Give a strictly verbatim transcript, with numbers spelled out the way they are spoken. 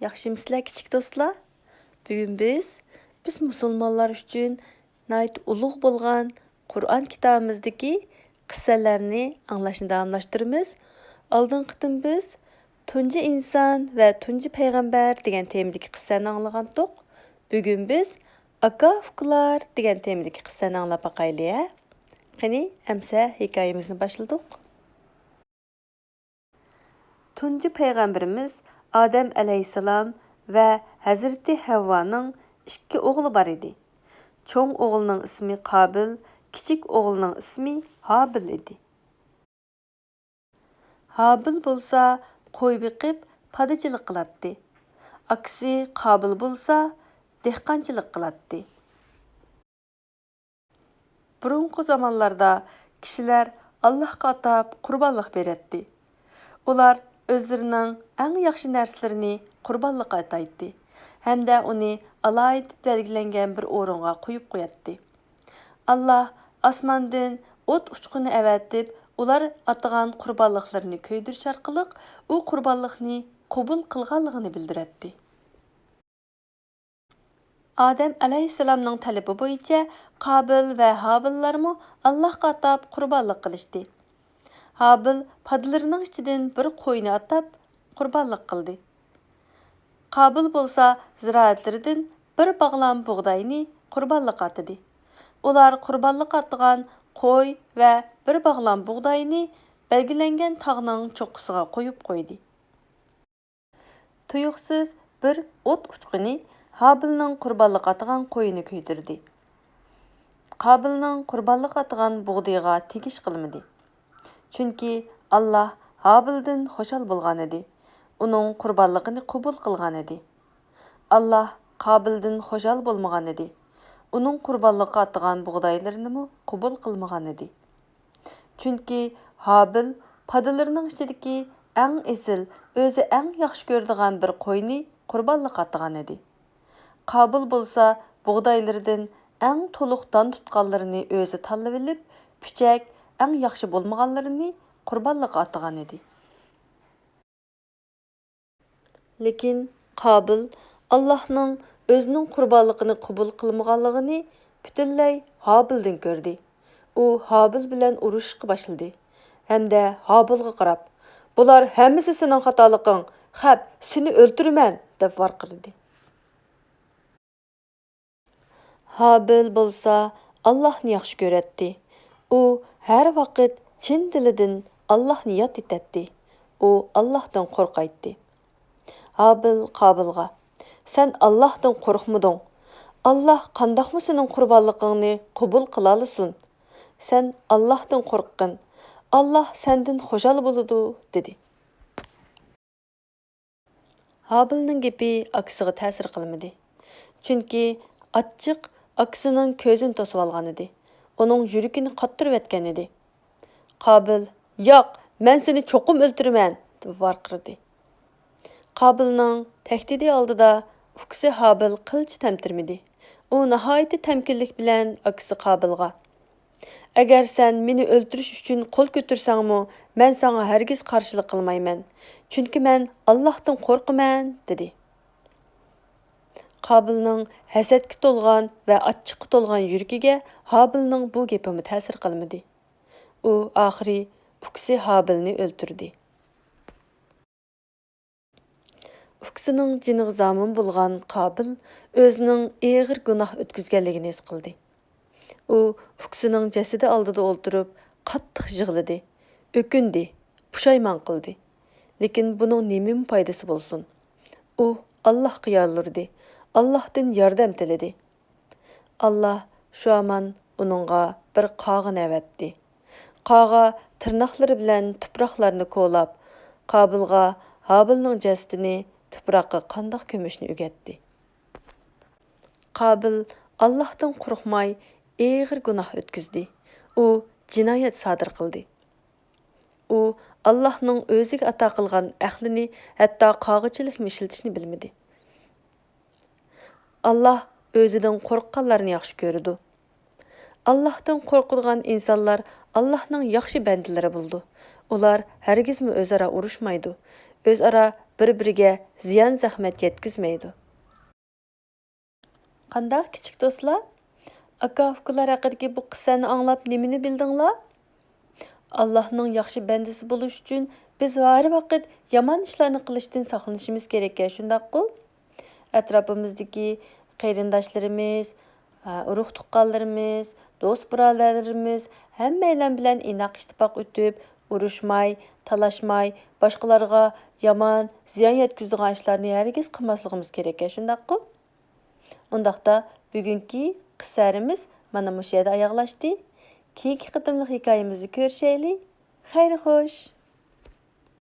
ياخشىمۇسىلەر كىچىك دوستلار؟ بۈگۈن بىز، بىز مۇسۇلمانلار ئۈچۈن ناھايىتى ئۇلۇغ بولغان قۇرئان كىتابىمىزدىكى قىسسىلەرنى ئاڭلاشنى داۋاملاشتۇرىمىز. ئالدىنقى قېتىم بىز تۇنجى ئىنسان ۋە تۇنجى پەيغەمبەر دېگەن تېمىدىكى قىسسىنى ئاڭلىغانتۇق. بۈگۈن بىز ئاكا ئۇكىلار دېگەن تېمىدىكى قىسسىنى ئاڭلاپ باقايلى ھە. قېنى، ئەمسە ھېكايىمىزنى باشلىدۇق. تۇنجى پەيغەمبىرىمىز ئادەم ئەلەيھىسسالام ۋە ھەزرىتى ھەۋۋانىڭ ئىككى ئوغلى بار ئىدى. چوڭ ئوغلىنىڭ ئىسمى قابىل، كىچىك ئوغلىنىڭ ئىسمى ھابىل ئىدى. ھابىل بولسا قوي بېقىپ پادىچىلىق قىلاتتى. ئاكىسى قابىل بولسا دېھقانچىلىق قىلاتتى. بۇرۇنقى زامانلاردا كىشىلەر ئاللاھقا ئاتاپ قۇربانلىق بېرەتتى. ئۇلار ئۆزلىرىنىڭ ئەڭ ياخشى نەرسىلىرىنى قۇربانلىققا ئاتايتتى ھەمدە ئۇنى ئالاھىدە بەلگىلەنگەن بىر ئورۇنغا قويۇپ قوياتتى. ئاللاھ ئاسماندىن ئوت ئۇچقۇنى ئەۋەتىپ، ئۇلار ئاتىغان قۇربانلىقلىرىنى كۆيدۈرۈش ئارقىلىق ئۇ قۇربانلىقنى قوبۇل قىلغانلىقىنى بىلدۈرەتتى. ئادەم ئەلەيھىسسالامنىڭ تەلىپى بويىچە قابىل ۋە ھابىللارمۇ ئاللاھقا ئاتاپ قۇربانلىق قىلىشتى. ھابىل پادىلىرىنىڭ ئىچىدىن بىر قوينى ئاتاپ قۇربانلىق قىلدى. قابىل بولسا زىرائەتلىرىدىن بىر باغلام بۇغداينى قۇربانلىققا ئاتىدى. ئۇلار قۇربانلىققا ئاتىغان قوي ۋە بىر باغلام بۇغداينى بەلگىلەنگەن تاغنىڭ چوققىسىغا قويۇپ قويدى. تۇيۇقسىز بىر ئوت ئۇچقۇنى ھابىلنىڭ قۇربانلىققا ئاتىغان قويىنى كۆيدۈردى. قابىلنىڭ قۇربانلىققا ئاتىغان بۇغدىيىغا تېگىش قىلمىدى. چۈنكى ئاللاھ ھابىلدىن خۇشال بولغانىدى، ئۇنىڭ قۇربانلىقىنى قوبۇل قىلغانىدى. ئاللاھ قابىلدىن خۇشال بولمىغانىدى، ئۇنىڭ قۇربانلىققا ئاتىغان بۇغدايلىرىنىمۇ قوبۇل قىلمىغانىدى. چۈنكى ھابىل پادىلىرىنىڭ ئىچىدىكى ئەڭ ئېسىل، ئۆزى ئەڭ ياخشى كۆرىدىغان بىر قوينى قۇربانلىققا ئاتىغانىدى. قابىل بولسا بۇغدايلىرىدىن ئەڭ تولۇق دان تۇتقانلىرىنى ئۆزى تاللىۋېلىپ، پۈچەك، ئەڭ ياخشى بولمىغانلىرىنى قۇربانلىققا ئاتىغانىدى. لېكىن قابىل ئاللاھنىڭ ئۆزىنىڭ قۇربانلىقىنى قوبۇل قىلمىغانلىقىنى پۈتۈنلەي ھابىلدىن كۆردى. ئۇ ھابىل بىلەن ئۇرۇشۇشقا باشلىدى ھەمدە ھابىلغا قاراپ، «بۇلار ھەممىسى سېنىڭ خاتالىقىڭ، خەپ، سېنى ئۆلتۈرىمەن!» دەپ ۋارقىرىدى. ھابىل بولسا ئاللاھنى ياخشى كۆرەتتى. ئۇ ھەر ۋاقىت چىن دىلىدىن ئاللاھنى ياد ئېتەتتى. ئۇ ئاللاھتىن قورقايتتى. ھابىل قابىلغا، «سەن ئاللاھتىن قورقمىدىڭ. ئاللاھ قانداقمۇ سېنىڭ قۇربانلىقىڭنى قوبۇل قىلالىسۇن؟ سەن ئاللاھتىن قورققىن. ئاللاھ سەندىن خۇشال بولىدۇ» دېدى. ھابىلنىڭ گېپى ئاكىسىغا تەسىر قىلمىدى. چۈنكى ئاچچىق ئاكىسىنىڭ كۆزىنى توسۇۋالغانىدى. ئۇنىڭ يۈرىكىنى قاتتۇرۇۋەتكەنىدى. قابىل، «ياق، مەن سېنى چوقۇم ئۆلتۈرىمەن!» دەپ ۋارقىرىدى. قابىلنىڭ تەھدىتى ئالدىدا ئۇكىسى ھابىل قىلچە تەمتىرىمىدى. ئۇ ناھايىتى تەمكىنلىك بىلەن ئاكىسى قابىلغا، «ئەگەر سەن مېنى ئۆلتۈرۈش ئۈچۈن قول كۆتۈرسەڭمۇ، مەن ساڭا ھەرگىز قارشىلىق قىلمايمەن، چۈنكى مەن ئاللاھتىن قورقىمەن» دېدى. قابىلنىڭ ھەسەتكە تولغان ۋە ئاچچىققا تولغان يۈرىكىگە ھابىلنىڭ بۇ گېپىمۇ تەسىر قىلمىدى. ئۇ ئاخىرى ئۇكىسى ھابىلنى ئۆلتۈردى. ئۇكىسىنىڭ جېنىغا زامىن بولغان قابىل ئۆزىنىڭ ئېغىر گۇناھ ئۆتكۈزگەنلىكىنى ھېس قىلدى. ئۇ ئۇكىسىنىڭ جەسىتى ئالدىدا ئولتۇرۇپ، قاتتىق يىغلىدى، ئۆكۈندى، پۇشايمان قىلدى. لېكىن بۇنىڭ نېمىمۇ پايدىسى بولسۇن؟ ئۇ ئاللاھقا يالۋۇردى، ئاللاھتىن ياردەم تىلىدى. ئاللاھ شۇ ھامان ئۇنىڭغا بىر قاغىنى ئەۋەتتى. قاغا تىرناقلىرى بىلەن تۇپراقلارنى كولاپ، قابىلغا ھابىلنىڭ جەسىتىنى تۇپراققا قانداق كۆمۈشنى ئۆگەتتى. قابىل ئاللاھتىن قورقماي ئېغىر گۇناھ ئۆتكۈزدى. ئۇ جىنايەت سادىر قىلدى. ئۇ ئاللاھنىڭ ئۆزىگە ئاتا قىلغان ئەقلىنى ھەتتا قاغىچىلىكمۇ ئىشلىتىشنى بىلمىدى. ئاللاھ ئۆزىدىن قورققانلارنى ياخشى كۆرىدۇ. ئاللاھتىن قورقىدىغان ئىنسانلار ئاللاھنىڭ ياخشى بەندىلىرى بولىدۇ. ئۇلار ھەرگىزمۇ ئۆزئارا ئۇرۇشمايدۇ، ئۆزئارا بىر-بىرىگە زىيان-زەخمەت يەتكۈزمەيدۇ. قانداق كىچىك دوستلار؟ ئاكا-ئۇكىلار ھەققىدىكى بۇ قىسسەنى ئاڭلاپ نېمىنى بىلدىڭلار؟ ئاللاھنىڭ ياخشى بەندىسى بولۇش ئۈچۈن بىز ھەر ۋاقىت يامان ئىشلارنى قىلىشتىن ساقلىنىشىمىز كېرەككەن، شۇنداققۇ؟ ئەتراپىمىزدىكى قېرىنداشلىرىمىز، ئۇرۇق-تۇغقانلىرىمىز، دوست-بۇرادەرلىرىمىز، ھەممەيلەن بىلەن ئىناق ئىتتىپاق ئۆتۈپ، ئۇرۇشماي، تالاشماي، باشقىلارغا يامان، زىيان يەتكۈزىدىغان ئىشلارنى ھەرگىز قىلماسلىقىمىز كېرەككەن، شۇنداققۇ؟ ئۇنداقتا بۈگۈنكى قىسسەرىمىز مانا مۇشۇ يەردە ئاياغلاشتى. كېيىنكى قېتىملىق ھېكايىمىزدە كۆرۈشەيلى. خەير خوش!